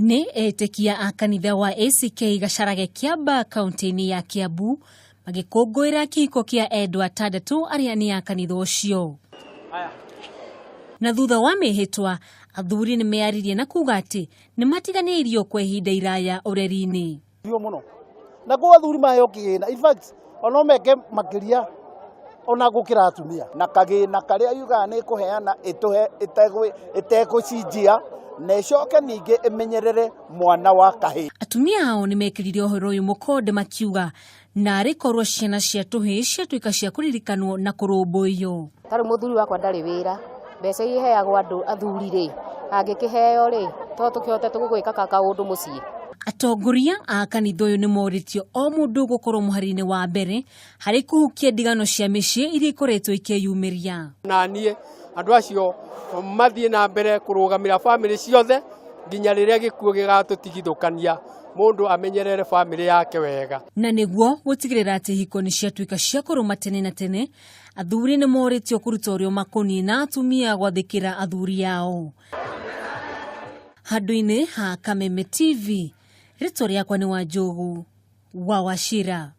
Nĩ etĩkia a kanitha wa ACK Gacarage Kĩamba kaunti-inĩ ya Kiambu magĩkũngũĩra kĩhiko kĩa endwa atandatũ arĩa nĩ a kanitha ũcio. Na thutha wa mĩhĩtwa, athuri nĩ meyaririe na kuga atĩ nĩ matiganĩirio kwa ihinda iraya ũreri-inĩ. Biũ mũno na kũu athuri maheo kĩgĩna, in fact ona meke makĩria ona gũkĩra atumia. Na kagĩna karĩa yugaga nĩ ĩkũheana ĩtũhe ĩtegũcinjia na ĩcoke ningĩ ĩmenyerere mwana wa kahĩĩ. Atumia ao nĩ mekĩrire ũhoro ũyũ mũkonde makiuga narĩ korwo ciana cia tũhĩĩ ciatuĩka cia kũririkanwo na kũrũmbũiyo. Ta rĩu mũthuri wakwa ndarĩ wĩra, mbeca iria iheagwo andũ athuri rĩ, angĩkĩheo rĩ, to tũkĩhote gwĩka kaũndũ mũciĩ? Atongoria a kanitha ũyũ nĩ morĩtio o mũndũ gũkorwo mũhari-inĩ wa mbere harĩ kũhukia ndigano cia mĩciĩ iria ikoretwo ikĩyumĩria. Na niĩ andũ acio mathiĩ na mbere kũrũgamĩra bamĩrĩ ciothe nginya rĩrĩa gĩkuũ gĩgatũtigithũkania, mũndũ amenyerere bamĩrĩ yake wega. Na nĩguo gũtigĩrĩra atĩ ihiko nĩ ciatuĩka cia kũrũma tene na tene, athuri nĩ morĩtio kũruta ũrĩa ũmakoniĩ na atumia gwathĩkĩra athuri ao. Handũ-inĩ ha Kameme TV, rĩtwa rĩakwa nĩ Wanjũgũ wa Wachira.